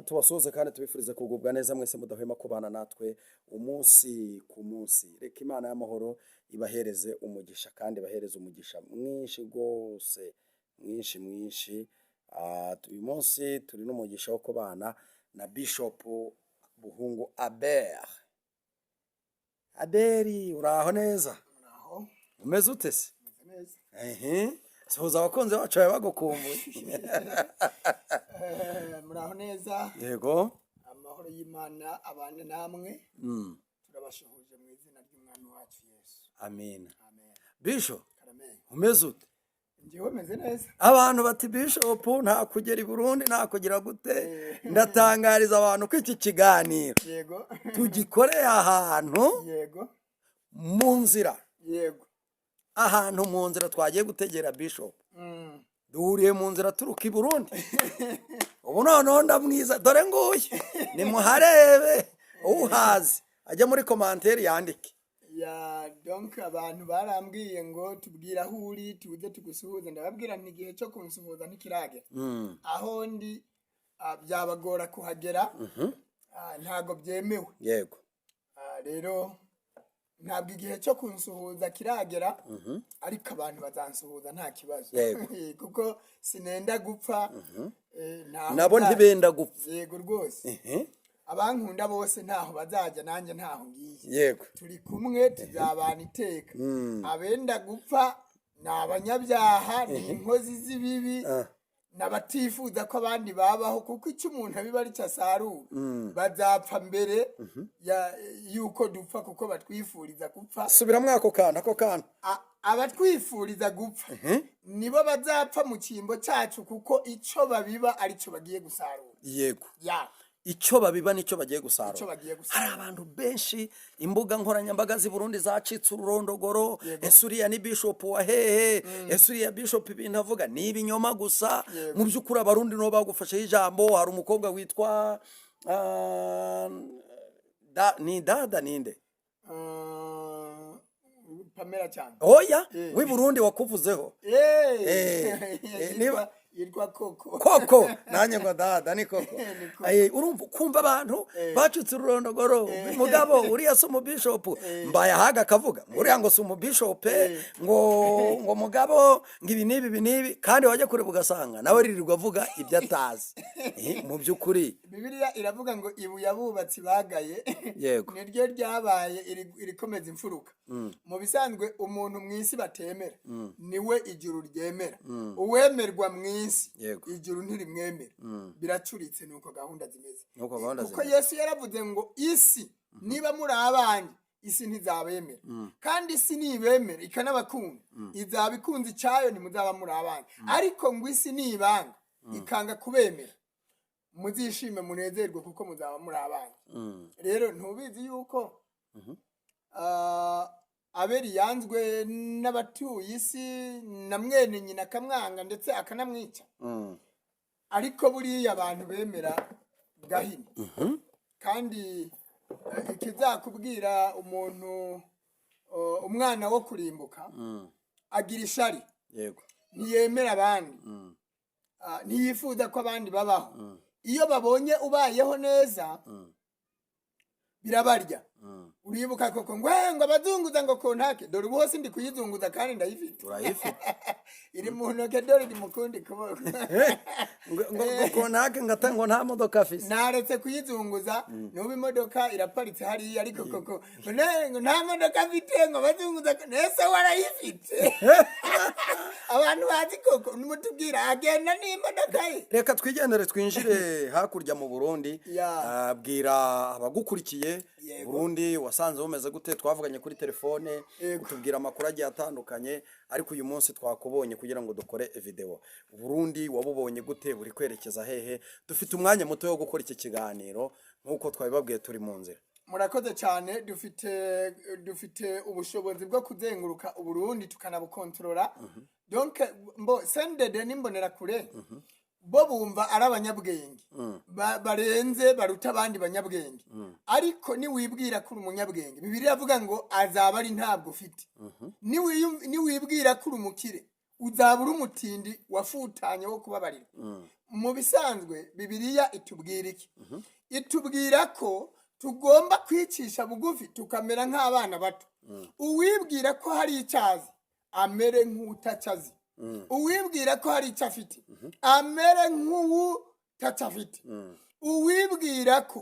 Tubasuhuze kandi tubifurize kugubwa neza mwese mudahwema kubana natwe umunsi ku munsi. Reka Imana y'amahoro ibahereze umugisha kandi ibahereze umugisha mwinshi rwose, mwinshi mwinshi. Uyu munsi turi n'umugisha wo kubana na Bishop Buhungu Abel. Abeli, uraho neza? Muraho. Umeze ute se? Meze neza. Ehe, suhuza abakunzi bacu bawe bagukumbuye. Muraho neza. Yego. Amahoro y'Imana abane namwe. Turabashuhuje mu izina ry'Umwami wacu Yesu. Amina. Amen. Bishop, Karame. umeze ute? Njyewe meze neza. Abantu bati Bishop nta kugera i Burundi, nta kugira gute. Ndatangariza abantu ko iki kiganiro tugikoreye ahantu mu nzira. Ahantu mu nzira twagiye gutegera Bishop. Duhuriye mu nzira turuka i Burundi. Ubu noneho ndamwiza, dore nguyu, nimuharebe, uhazi ajya muri commentaire yandike. Ya, donc abantu barambwiye ngo tubwire aho uri tuze tugusuhuze. Ndababwira nti igihe cyo kunsuhuza ntikiragera. Aho ndi byabagora kuhagera. Ntago byemewe. Rero ntabwo igihe cyo kunsuhuza kiragera, ariko abantu bazansuhuza nta kibazo. Kuko sinenda gupfa, ntaho Nabo ntibenda gupfa. Yego rwose. Abankunda bose ntaho bazajya, nanjye ntaho ngiye. Turi kumwe, tuzabana iteka. Abenda gupfa ni abanyabyaha, ni inkozi z'ibibi, n'abatifuza ko abandi babaho, kuko icyo umuntu abiba ari cyo asarura. Bazapfa mbere y'uko dupfa, kuko batwifuriza gupfa. Subiramo ako kantu, ako kantu. Abatwifuriza gupfa nibo bazapfa mu cyimbo cyacu, kuko icyo babiba aricyo bagiye gusarura. Ya. Icyo babiba nicyo bagiye gusarura. Icyo bagiye gusarura. Hari abantu benshi, imbuga nkoranyambaga z'i Burundi zacitse ururondogoro. Ese uriya ni bishop wa hehe? Ese uriya bishop ibintu avuga ni ibinyoma gusa? Mu by'ukuri Abarundi nibo bagufasheho ijambo. Hari umukobwa witwa ni dada ninde? Pamela cyane. Oya, w'i Burundi wakuvuzeho. Yitwa Koko. Koko, nanjye ngo dada ni Koko. Ni Koko. Urumva kumva abantu bacitse ururondogoro, mugabo uriya si umubishopu. Mbaye ahaga akavuga uriya ngo si umubishope, ngo mugabo ngo ibi n'ibi, ibi n'ibi, kandi wajya kureba ugasanga nawe ririrwa avuga ibyo atazi. Mu by'ukuri Bibiliya iravuga ngo ibuye abubatsi bagaye niryo ryabaye irikomeza imfuruka. Mu bisanzwe umuntu mu isi batemera niwe ijuru ryemera. Uwemerwa mu isi, ijuru ntirimwemera. Biracuritse, nuko gahunda zimeze. Nuko gahunda Kuko zimeze. Yesu yaravuze ngo isi, niba muri abanjye, isi ntizabemera, kandi isi nibemera ikanabakunda, izaba ikunze icyayo, ntimuzaba muri abanjye. Ariko ngo isi nibanga ikanga kubemera, muzishime munezerwe, kuko muzaba muri abanjye. Rero ntubizi yuko Abeli yanzwe n'abatuye isi, na mwene nyina akamwanga ndetse akanamwica? Ariko buriya abantu bemera Gahini. Kandi ikizakubwira umuntu umwana wo kurimbuka agira ishari. Ntiyemera abandi. Ntiyifuza ko abandi babaho. Iyo babonye ubayeho neza birabarya. Uribuka koko ngo ngo abazunguza ngo kontake? Dore ubu hose ndi kuyizunguza kandi ndayifite. Urayifite. Iri mu ntoke, dore iri mu kundi kuboko. Ngo kontake ngata ngo nta modoka afise. Naretse kuyizunguza, n'ubu imodoka iraparitse hariya, ariko koko ngo ngo nta modoka mfite, ngo bazunguza, nese warayifite? Abantu bazi koko nimutubwira agenda n'imodoka ye. Reka twigendere twinjire hakurya mu Burundi. Bwira abagukurikiye, Burundi wasanze bumeze gute? Twavuganye kuri telefone, utubwira amakuru agiye atandukanye, ariko uyu munsi twakubonye kugira ngo dukore video. Burundi wabubonye gute? Buri kwerekeza hehe? Dufite umwanya muto wo gukora iki kiganiro, nk'uko twabibabwiye turi mu nzira. Murakoze cyane. Dufite ubushobozi bwo kuzenguruka Uburundi tukanabukontorora. Donc mbo CNDD n'Imbonerakure bo bumva ari abanyabwenge barenze, baruta abandi banyabwenge. Ariko niwibwira ko uri umunyabwenge, Bibiliya iravuga ngo azaba ari ntabwo ufite. Niwibwira ko uri umukire, uzaba uri umutindi wafutanye wo kubabarirwa. Mu bisanzwe Bibiliya itubwira iki? Itubwira ko tugomba kwicisha bugufi, tukamera nk'abana bato. Uwibwira ko hari icyo azi amere nk'utaco azi, uwibwira ko hari icyo afite amere nk'uwutaco afite, uwibwira ko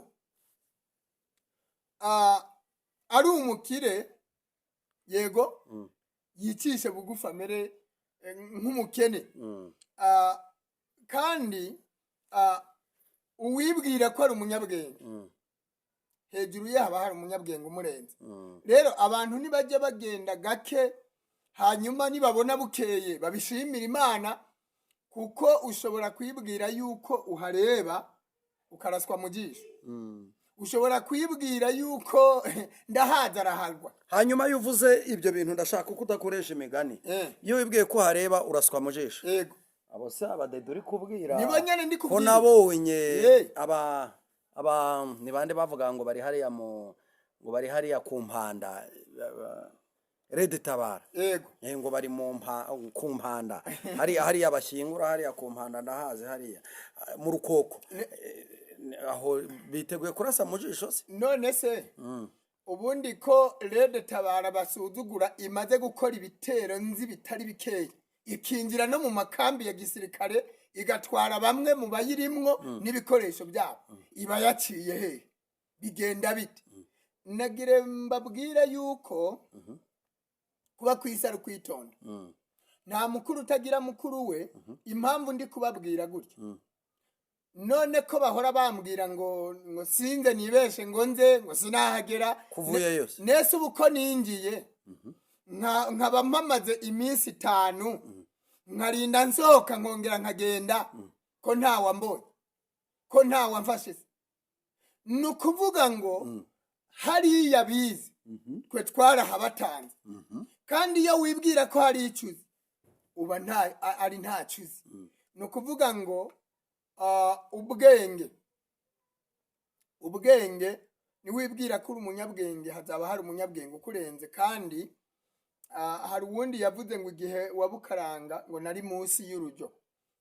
ari umukire, yego, yicishe bugufi amere nk'umukene. Kandi uwibwira ko ari umunyabwenge, hejuru ye haba hari umunyabwenge umurenze. Rero abantu nibajya bagenda gake, hanyuma nibabona bukeye babishimira Imana, kuko ushobora kwibwira yuko uhareba ukaraswa mu jisho, ushobora kwibwira yuko ndahaza araharwa. Hanyuma iyo uvuze ibyo bintu, ndashaka ko udakoresha imigani. Iyo wibwiye ko uhareba uraswa mu jisho. Yego. Abo se abadede uri kubwira? Nibo nyene ndi Ko kubwira. nabonye aba ni bande bavuga ngo bari hariya mu ngo bari hariya ku Mpanda, Red Tabara? Yego. Ngo bari ku Mpanda hariya, hariya bashyingura hariya ku Mpanda, ndahazi hariya mu Rukoko. Aho biteguye kurasa mu jisho se? None se ubundi ko Red Tabara basuzugura imaze gukora ibitero nzi bitari bikeya, ikinjira no mu makambi ya gisirikare, igatwara bamwe mu bayirimwo n'ibikoresho byabo, iba yaciye he? Bigenda bite? Nagire mbabwire yuko kuba ku isi ari ukwitonda, nta mukuru utagira mukuru we. Impamvu ndi kubabwira gutya, none ko bahora bambwira ngo sinze nibeshe, ngo nze, ngo sinahagera. Kuvuye yose. Nese ubu ko ninjiye nkaba mpamaze iminsi 5, nkarinda nsohoka nkongera nkagenda, ko ntawambonye, ko ntawamfashe se? Ni ukuvuga ngo hariya bize twe twarahabatanze. Kandi iyo wibwira ko hari icyo uzi, uba nta ari ntacyo uzi. Ni ukuvuga ngo ubwenge niwibwira ko uri umunyabwenge, hazaba hari umunyabwenge ukurenze. Kandi hari uwundi yavuze ngo igihe wabukaranga ngo nari munsi y'urujyo,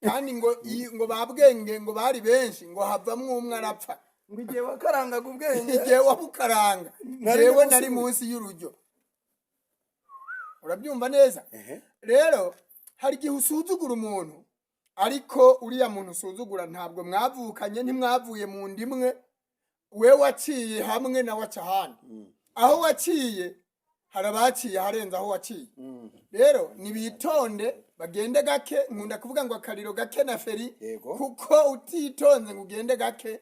kandi ngo ngo ba bwenge ngo bari benshi, ngo havamwo umwe arapfa. Ngo igihe wakarangaga ubwenge? Igihe wabukaranga Nari jewe munsi nari y'urujyo. munsi y'urujyo, urabyumva neza? Rero hari igihe usuzugura umuntu, ariko uriya muntu usuzugura ntabwo mwavukanye, ntimwavuye mu nda imwe. We waciye hamwe nawe aca ahandi, aho waciye hari abaciye aharenze aho waciye. Rero nibitonde, bagende gake. Nkunda kuvuga ngo akariro gake na feri. Kuko utitonze ngo ugende gake,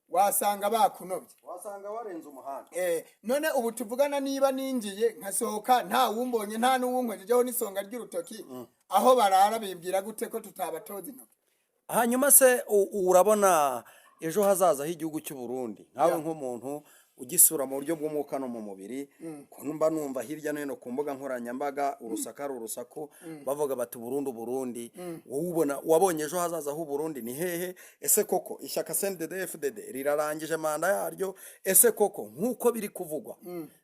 wasanga bakunobye. Wasanga warenze umuhanda. None ubu tuvugana, niba ninjiye nkasohoka nta wumbonye, nta n'uwunkojejeho n'isonga ry'urutoki, aho barara bibwira gute ko tutabatoza intoki? Hanyuma se urabona ejo hazaza h'igihugu cy'u Burundi nkawe, nk'umuntu ugisura mu buryo bw'umwuka no mu mubiri, ko mba numva hirya no hino ku mbuga nkoranyambaga urusaku ari urusaku, bavuga bati Burundi, Burundi, wowe ubona wabonye ejo hazaza h'u Burundi ni hehe? Ese koko ishyaka CNDD FDD rirarangije manda yaryo? Ese koko nk'uko biri kuvugwa,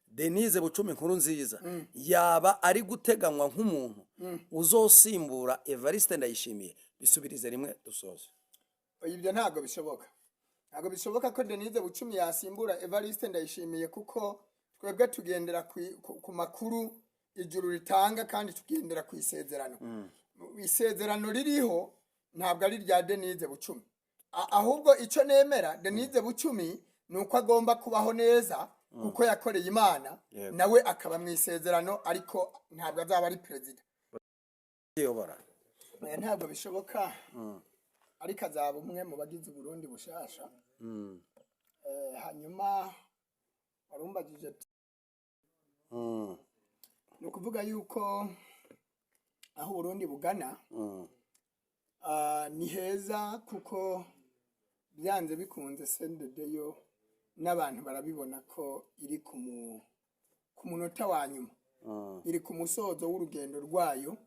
Denise Bucumi Nkuru Nziza yaba ari guteganywa nk'umuntu uzosimbura Evariste Ndayishimiye? Bisubirize rimwe dusoze. Ibyo ntabwo bishoboka, ntabwo bishoboka ko Denise Bucumi yasimbura Evariste Ndayishimiye, kuko twebwe tugendera ku makuru ijuru ritanga, kandi tugendera ku isezerano. Isezerano ririho ntabwo ari irya Denise Bucumi. Ahubwo icyo nemera Denise Bucumi ni uko agomba kubaho neza kuko yakoreye Imana, nawe akaba mu isezerano, ariko ntabwo azaba ari perezida. Yobora. Oya, ntabwo bishoboka, ariko azaba umwe mu bagize Uburundi bushasha. Hanyuma warumbagije ati ni ukuvuga yuko aho Uburundi bugana ni heza, kuko byanze bikunze CNDD yo n'abantu barabibona ko iri ku munota wa nyuma, iri ku musozo w'urugendo rwayo.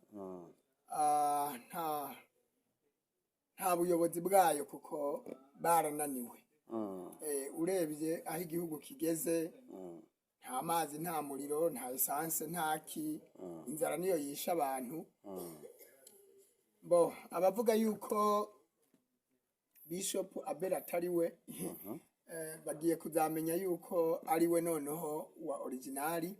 Nta buyobozi bwayo kuko barananiwe. Urebye aho igihugu kigeze, nta mazi, nta muriro, nta essence, nta ki, inzara niyo yishe abantu. Bo abavuga yuko Bishop Abel atari we, bagiye kuzamenya yuko ari we noneho wa original,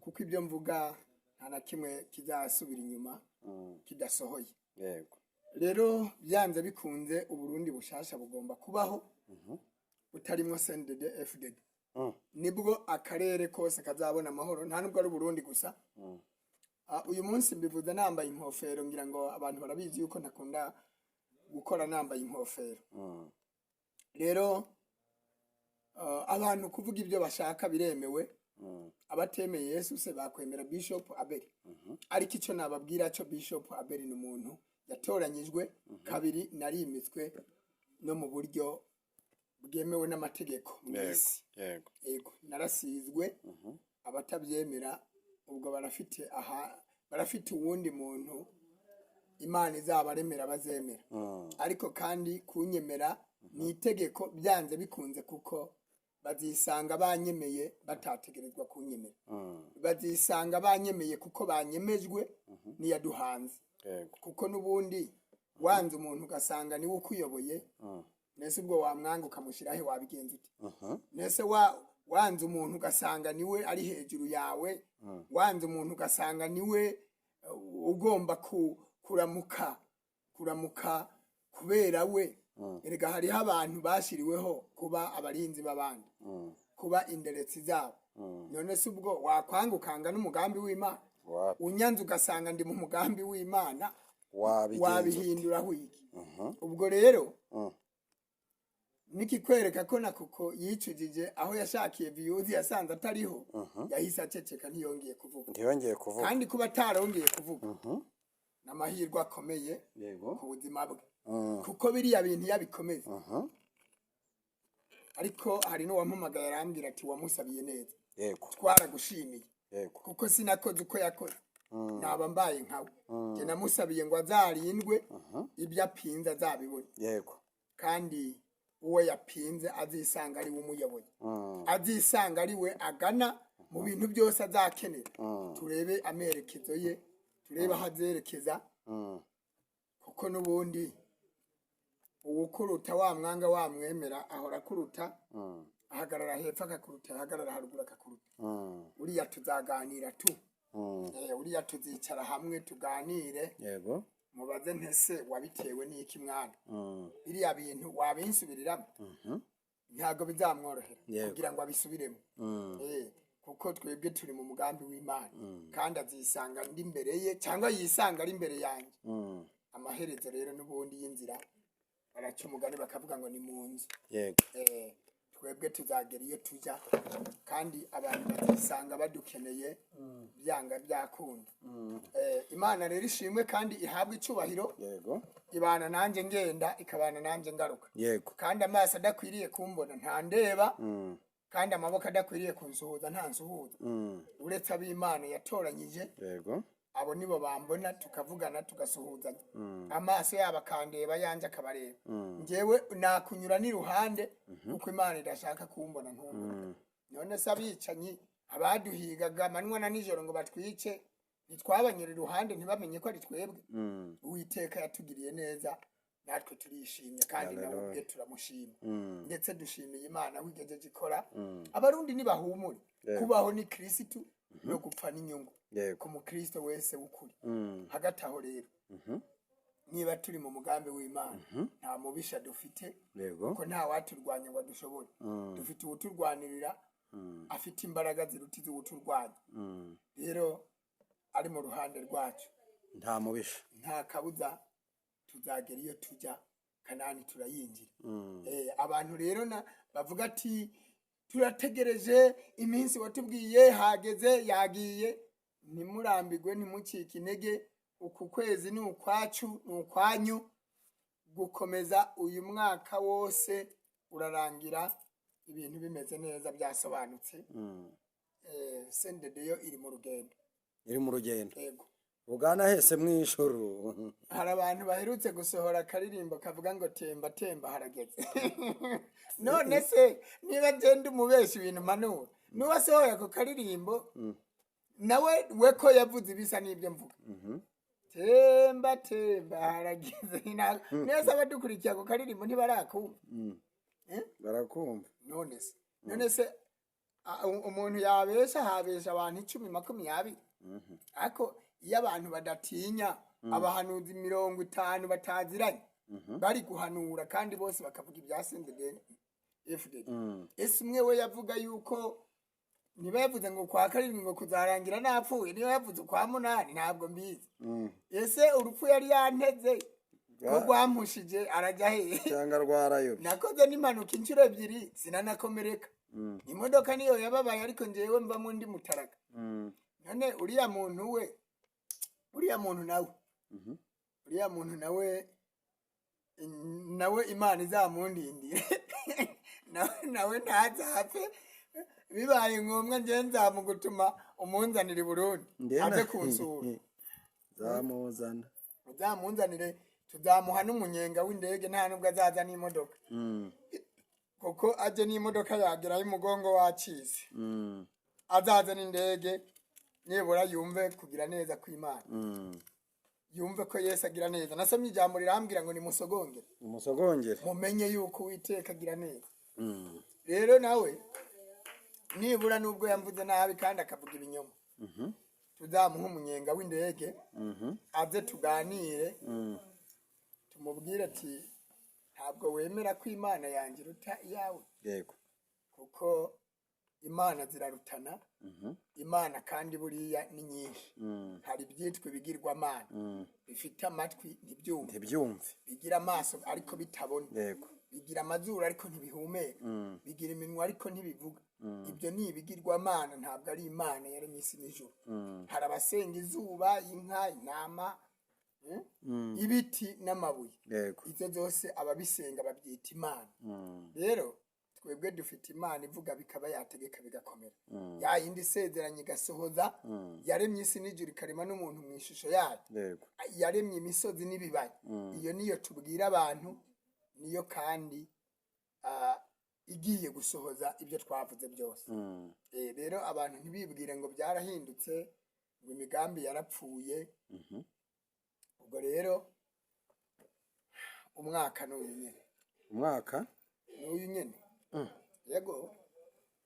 kuko ibyo mvuga nta na kimwe kizasubira inyuma kidasohoye. Rero byanze bikunze, Uburundi bushasha bugomba kubaho butarimwo CNDD FDD. Nibwo akarere kose kazabona amahoro, nta nubwo ari Uburundi gusa. Uyu munsi mbivuze nambaye inkofero, ngira ngo abantu barabizi yuko ntakunda gukora nambaye inkofero. Rero abantu kuvuga ibyo bashaka biremewe. Abatemeye Yesu se bakwemera Bishop Abel? Ariko icyo nababwira cyo, Bishop Abel ni umuntu yatoranyijwe kabiri, narimitswe no mu buryo bwemewe n'amategeko mu isi. Yego, narasizwe. Abatabyemera ubwo barafite aha, barafite uwundi muntu Imana izabaremera bazemera. Ariko kandi kunyemera ni itegeko byanze bikunze, kuko bazisanga banyemeye batategerezwa kunyemera. Bazisanga banyemeye kuko banyemejwe n'iyaduhanze. Kuko n'ubundi wanze umuntu ugasanga niwe ukuyoboye, nese ubwo wamwanga ukamushyiraho wabigenza ute? Nese wanze umuntu ugasanga niwe ari hejuru yawe, wanze umuntu ugasanga niwe ugomba kuramuka kubera we. Erega hariho abantu bashyiriweho kuba abarinzi b'abandi, kuba inderetsi zabo. None se ubwo wakwanga ukanga n'umugambi w'Imana? Wapi. Unyanze ugasanga ndi mu mugambi w'Imana, wabigenza ute? Wabihinduraho iki? Ubwo rero nikikwereka ko na kuko yicujije aho yashakiye views yasanze atariho, yahise aceceka, ntiyongeye kuvuga. Ntiyongeye kuvuga. Kandi kuba atarongeye kuvuga ni amahirwe akomeye ku buzima bwe, kuko biriya bintu yabikomeza. Ariko hari n'uwampamagaye arambwira ati: "Wamusabiye neza, twaragushimiye." Kuko sinakoze uko yakoze, naba mbaye nkawe. Njye namusabiye ngo azarindwe, ibyo apinze azabibone. Kandi uwo yapinze azisanga ari we umuyoboye, azisanga ari we agana mu bintu byose azakenera. Turebe amerekezo ye, turebe aho azerekeza. Kuko n'ubundi uwukuruta wamwanga wamwemera ahora akuruta. Ahagarara hepfo akakuruta, ahagarara haruguru akakuruta. Uriya tuzaganira tu. Uriya tuzicara hamwe tuganire. Mubaze ntese: "Wabitewe n'iki mwana? Biriya bintu wabinsubiriramo?" Ntabwo bizamworohera kugira ngo abisubiremo. Kuko twebwe turi mu mugambi w'Imana, kandi azisanga ndi imbere ye cyangwa yisanga ari imbere yanjye. Amaherezo rero n'ubundi y'inzira, baraca umugani bakavuga ngo ni mu nzu. Twebwe tuzagera iyo tujya, kandi abantu bazisanga badukeneye byanga byakunda. Imana rero ishimwe kandi ihabwe icyubahiro. Ibana nanjye ngenda, ikabana nanjye ngaruka. Kandi amaso adakwiriye kumbona ntandeba, kandi amaboko adakwiriye kunsuhuza ntansuhuza, uretse ab'Imana yatoranyije. Abo nibo bambona, tukavugana, tugasuhuzanya, amaso yabo akandeba, yanjye akabareba. Njyewe nakunyura n'iruhande, kuko Imana idashaka kumbona ntumbona. None se abicanyi, abaduhigaga amanywa na nijoro ngo batwice, ntitwabanyura iruhande ntibamenye ko ari twebwe? Uwiteka yatugiriye neza, natwe turishimye, kandi nawe ubwe turamushima. Ndetse dushimiye Imana wigejeje ikora. Abarundi ntibahumure. Kubaho ni Kirisitu, no gupfa n'inyungu ku mukristo wese w'ukuri. Hagati aho rero, niba turi mu mugambi w'Imana, nta mubisha dufite, kuko nta waturwanya ngo adushobore. Dufite uwuturwanirira afite imbaraga ziruta iz'uwuturwanya. Rero ari mu ruhande rwacu, nta mubisha. Nta kabuza tuzagera iyo tujya, Kanani turayinjira. Abantu rero na bavuga ati: "Turategereje iminsi watubwiye, hageze yagiye." Ntimurambirwe, ntimucike intege. Uku kwezi ni ukwacu, ni ukwanyu gukomeza. Uyu mwaka wose urarangira ibintu bimeze neza, byasobanutse. CNDD yo iri mu rugendo. Iri mu rugendo. Yego. Ugana hese mu ijuru? Hari abantu baherutse gusohora akaririmbo kavuga ngo: "Temba temba harageze." None se niba ngenda umubesha ibintu mpanura, n'uwasohoye ako karirimbo nawe we ko yavuze ibisa n'ibyo mvuga? Temba temba haragize. Neza, abadukurikiye ako karirimbo ntibarakumva. Eh? Barakumva. None se umuntu yabesha, habesha abantu 10, 20, ariko iyo abantu badatinya, abahanuzi 50 bataziranye bari guhanura kandi bose bakavuga ibya CNDD FDD. Ese umwe we yavuga yuko niba yavuze ngo kwa karindwi ngo kuzarangira napfuye, niba yavuze ukwa munani, ntabwo mbizi. Ese urupfu yari yanteze ko rwampushije arajya hehe? Cyangwa rwarayobye? Nakoze n'impanuka inshuro ebyiri, sinanakomereka. Imodoka niyo yababaye, ariko njyewe mvamo ndi mutaraga. None uriya muntu we, uriya muntu nawe, nawe Imana izamundindire, nawe ntazapfe. Bibaye ngombwa njyewe nzamugutuma umunzanire i Burundi aze kunsura. Zamuzana. Uzamunzanire, tuzamuha n'umunyenga w'indege, nta nubwo azaza n'imodoka, kuko aje n'imodoka yagerayo umugongo wacitse. Azaza n'indege, nibura yumve kugira neza kw'Imana, yumve ko Yesu agira neza. Nasomye ijambo rirambwira ngo nimusogongere, umusogongere, mumenye yuko Uwiteka agira neza. Rero nawe nibura nubwo yamvuze nabi kandi akavuga ibinyoma, tuzamuha umunyenga w'indege, aze tuganire, tumubwire ati: "Ntabwo wemera ko Imana yanjye iruta iyawe?" Kuko imana zirarutana. Imana kandi buriya ni nyinshi. Hari ibyitwa ibigirwamana bifite amatwi ntibyumve, ntibyumve, bigira amaso ariko bitabona, bigira amazuru ariko ntibihumeka, bigira iminwa ariko ntibivuga. Ibyo ni ibigirwamana, ntabwo ari Imana yaremye isi n'ijuru. Hari abasenga izuba, inka, intama, ibiti n'amabuye. Ibyo byose ababisenga babyita imana. Rero twebwe dufite Imana ivuga bikaba, yategeka bigakomera, ya yindi isezeranye igasohoza, yaremye isi n'ijuru, ikarema n'umuntu mu ishusho yayo, yaremye imisozi n'ibibaya. Iyo niyo tubwira abantu, niyo kandi igiye gusohoza ibyo twavuze byose. Rero abantu ntibibwire ngo byarahindutse, ngo imigambi yarapfuye. Ubwo rero umwaka ni uyu nyine. Umwaka? Ni uyu nyine, yego.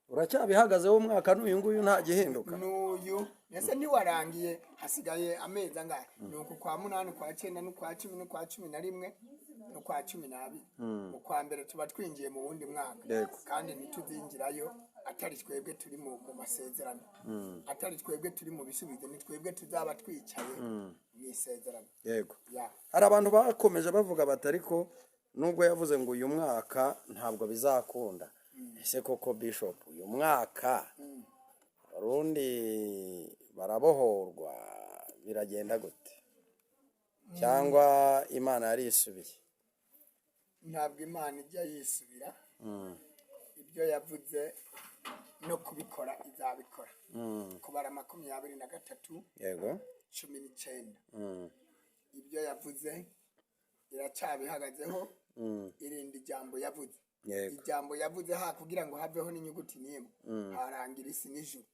Uracyabihagazeho, umwaka n'uyu nguyu, nta gihinduka? N'uyu. Ese ntiwarangiye? Hasigaye amezi angahe? Ni uku kwa munani, ukwa cyenda, n'ukwa 10, n'ukwa 11, n'ukwa 12. Mu kwa mbere tuba twinjiye mu wundi mwaka. Kandi ntituzinjirayo atari twebwe turi mu masezerano, atari twebwe turi mu bisubizo. Ni twebwe tuzaba twicaye mu isezerano. Ya. Hari abantu bakomeje bavuga bati: "Ariko nubwo yavuze ngo uyu mwaka ntabwo bizakunda, ese koko Bishop, uyu mwaka Abarundi barabohorwa? Biragenda gute? Cyangwa Imana yarisubiye?" Ntabwo Imana ijya yisubira. Ibyo yavuze no kubikora izabikora. Kubara 23 19. Ibyo yavuze iracyabihagazeho, irinda ijambo yavuze. Ijambo yavuze ha kugira ngo haveho n'inyuguti n'imwe, harangira isi n'ijuru,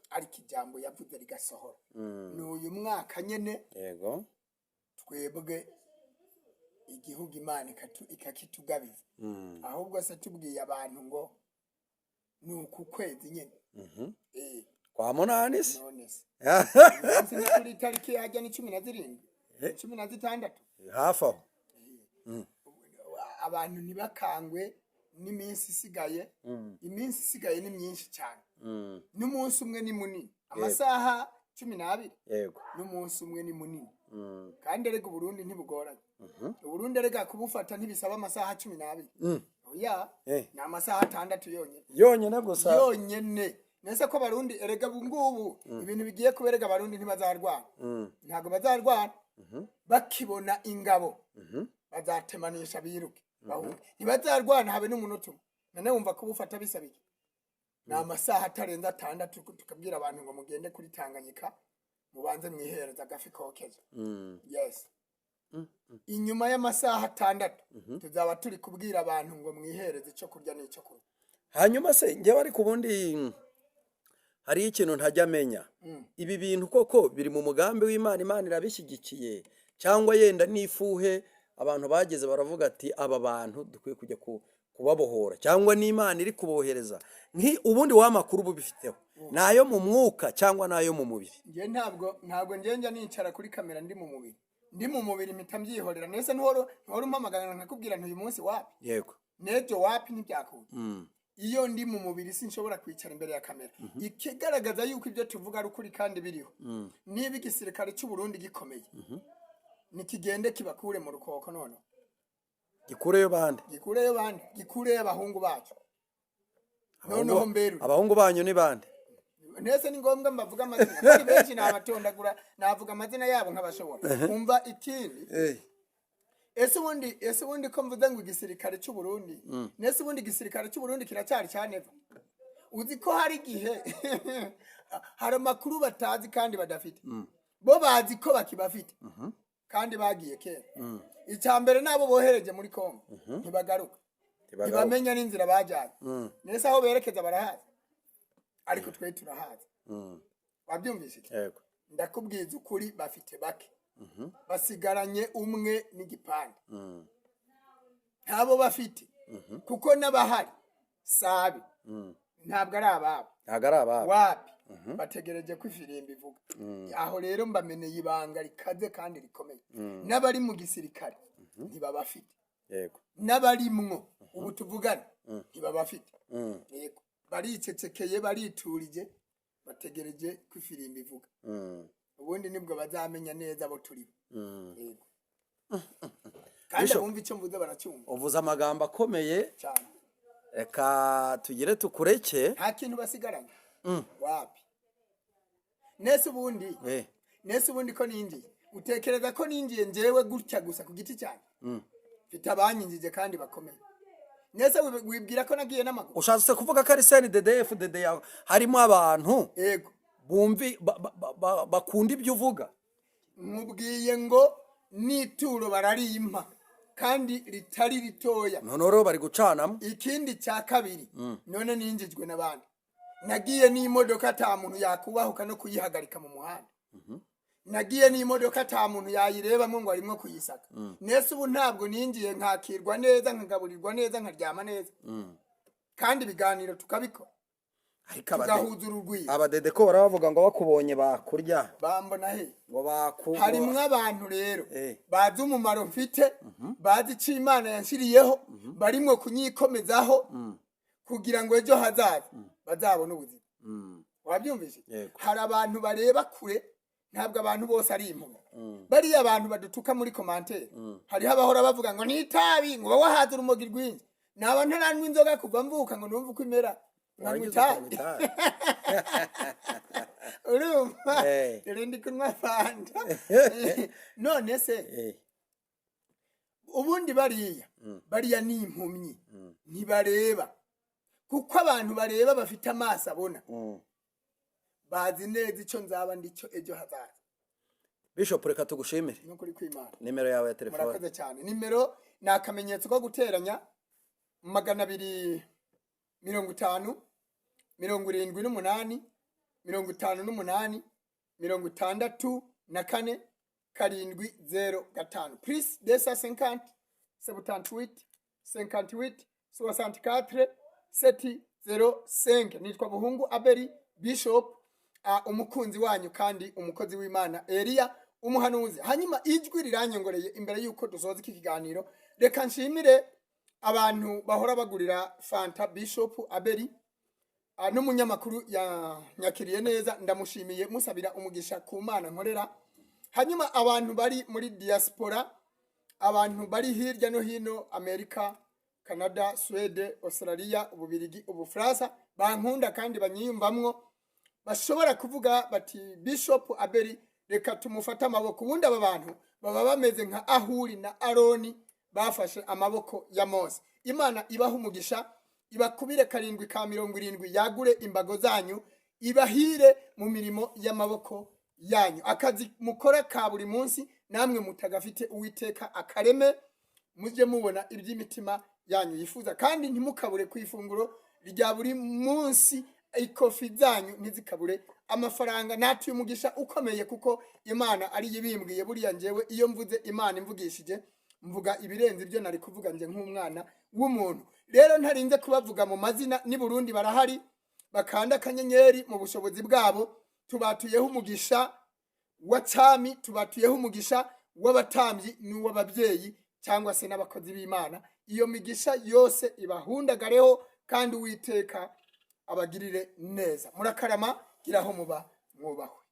ariko ijambo yavuze rigasohora. Ni uyu mwaka nyene. Twebwe igihugu Imana ikakitugabiza. Ahubwo se tubwiye abantu ngo ni uku kwezi nyene? Kwa munani se? None se umunsi ni kuri itariki yajya ni 17, 16. Hafi aho. Abantu ntibakangwe n'iminsi isigaye. Iminsi isigaye ni myinshi cyane. N'umunsi umwe ni munini, amasaha 12. N'umunsi umwe ni munini. Kandi erega Uburundi ntibugoranye. Uburundi erega kubufata ntibisaba amasaha 12. Oya. Ni amasaha 6 yonyine. Yonyine gusa. Yonyene. Nese ko Abarundi erega ubu ngubu ibintu bigiye kuberega, Abarundi ntibazarwana. Ntabwo bazarwana. Bakibona ingabo bazatemanisha, biruke, bahunge. Ntibazarwana habe n'umunota umwe. None wumva kubufata bisaba iki? Ni amasaha atarenze 6, tukabwira abantu ngo mugende kuri Tanganyika, mubanze mwihereza agafi kokeje. Yes, inyuma y'amasaha 6 tuzaba turi kubwira abantu ngo mwihereze icyo kurya n'icyo kunywa. Hanyuma se njyewe, ariko ubundi Hariho ikintu ntajya amenya. Ibi bintu koko biri mu mugambi w'Imana, Imana irabishyigikiye, cyangwa yenda n'ifuhe abantu bageze baravuga ati aba bantu dukwiye kujya kubabohora, cyangwa n'Imana iri kubohereza? Ubundi wa makuru uba ubifiteho ni ayo mu mwuka cyangwa ni ayo mu mubiri? Njye ntabwo njye njya nicara kuri kamera ndi mu mubiri. Ndi mu mubiri mpita mbyihorera. Nese ntuhora umpamagara nkakubwira nti uyu munsi wapi? Yego. N'ejo wapi? Ntibyakunda. Iyo ndi mu mubiri sinshobora kwicara imbere ya kamera. Ikigaragaza yuko ibyo tuvuga ari ukuri kandi biriho, niba igisirikare cy'u Burundi gikomeye, nikigende kibakure mu rukoko none. Gikureyo bande? Gikureyo bande? Gikureyo abahungu bacu noneho mberu. Abahungu banyu ni bande? Nese ni ngombwa mbavuga amazina? Kandi benshi nabatondagura, navuga amazina yabo nkabashobora. Umva ikindi. Ese ubundi ko mvuze ngo igisirikare cy'u Burundi, nese ubundi igisirikare cy'u Burundi kiracyari cyaneva? Uzi ko hari igihe hari amakuru batazi kandi badafite? Bo bazi ko bakibafite kandi bagiye kera. Icya mbere, nabo bohereje muri Kongo ntibagaruka. Ntibagaruka. Ntibamenya n'inzira bajyanye. Nese aho berekeza barahazi? Ariko twe turahazi. Wabyumvise? Yego. Ndakubwiza ukuri, bafite bake, basigaranye umwe n'igipande. Ntabo bafite, kuko n'abahari sabi, ntabwo ari ababo. Ntabwo ari ababo. Wapi, bategereje ko ifirimbi ivuga. Aho rero mbameneye ibanga rikaze kandi rikomeye: n'abari mu gisirikare ntibabafite. N'abarimwo ubu tuvugana ntibabafite. Yego, baricecekeye, bariturije, bategereje ko ifirimbi ivuga. Ubundi nibwo bazamenya neza abo turi. Yego, kandi Bishop. abumva icyo mvuze baracyumva. Uvuze amagambo akomeye. Cyane. Reka tugire tukureke. Nta kintu basigaranye, wapi. Nese ubundi, nese ubundi ko ninjiye, utekereza ko ninjiye njyewe gutya gusa ku giti cyanjye? Mfite abanyinjije kandi bakomeye. Nese wibwira ko nagiye n'amaguru? Ushatse kuvuga ko ari CNDD-FDD yawe harimo abantu Yego. bumvi bakunda ibyo uvuga? Nkubwiye ngo n'ituro bararimpa kandi ritari ritoya. Noneho rero bari gucanamo. Ikindi cya kabiri, none ninjijwe n'abandi, nagiye n'imodoka ata muntu yakubahuka no kuyihagarika mu muhanda. Nagiye n'imodoka ata muntu yayirebamo ngo arimwo kuyisaka. Nese ubu ntabwo ninjiye nkakirwa neza, nkagaburirwa neza, nkaryama neza, kandi ibiganiro tukabikora, Ariko tugahuza urugwiro? Abadede ko barabavuga ngo bakubonye bakurya. Bambona he? Ngo baku Harimwo abantu rero bazi umumaro mfite, bazi icyo Imana yanshyiriyeho, barimwo kunyikomezaho kugira ngo ejo hazaza bazabone ubuzima. Wabyumvise? Yego. Hari abantu bareba kure, ntabwo abantu bose ari impumyi. Bariya abantu badutuka muri commentaire, hariho abahora bavuga ngo nitabi, ngo wahaze urumogi rwinshi. Naba ntaranywa inzoga kuva mvuka ngo numve uko imera, nkanywa Warangiza itabi. ukanywa itabi. Urumva? Dore ndi kunywa fanta none se. Ubundi bariya ni impumyi, ntibareba, kuko abantu bareba bafite amaso abona bazi neza icyo nzaba ndicyo ejo hazaza. Bishop, reka tugushimire. Nukuri kw'Imana. Nimero yawe ya telefone? Murakoze cyane. Nimero ni akamenyetso ko guteranya 250 78 58 64 705, plus 250 78 58 64 705. Nitwa Buhungu Abeli Bishop, umukunzi wanyu kandi umukozi w'Imana Eliya umuhanuzi. Hanyuma ijwi riranyongoreye. Imbere y'uko dusoza iki kiganiro, reka nshimire abantu bahora bagurira fanta Bishop Abeli, n'umunyamakuru yanyakiriye neza, ndamushimiye, musabira umugisha ku Mana nkorera. Hanyuma abantu bari muri diaspora, abantu bari hirya no hino, Amerika, Canada, Swede, Australia, Ububirigi, Ubufaransa, bankunda kandi banyiyumvamwo, bashobora kuvuga bati Bishop Abeli reka tumufate amaboko. Ubundi aba bantu baba bameze nka Ahuri na Aroni bafashe amaboko ya Mose. Imana ibaha umugisha, ibakubire karindwi ka 70, yagure imbago zanyu, ibahire mu mirimo y'amaboko yanyu. Akazi mukora ka buri munsi, namwe mutagafite, Uwiteka akareme, mujye mubona iby'imitima yanyu yifuza, kandi ntimukabure ku ifunguro rya buri munsi. Ikofi zanyu ntizikabure amafaranga. Natuye umugisha ukomeye kuko Imana ariyo ibimbwiye. Buriya njyewe iyo mvuze Imana imvugishije, mvuga ibirenze ibyo nari kuvuga nje nk'umwana w'umuntu. Rero ntarinze kubavuga mu mazina, n'i Burundi barahari, bakanda akanyenyeri mu bushobozi bwabo. Tubatuyeho umugisha wa cami, tubatuyeho umugisha w'abatambyi n'uw'ababyeyi cyangwa se n'abakozi b'Imana. Iyo migisha yose ibahundagareho kandi Uwiteka abagirire neza. Murakarama, giraho muba mwubahwe.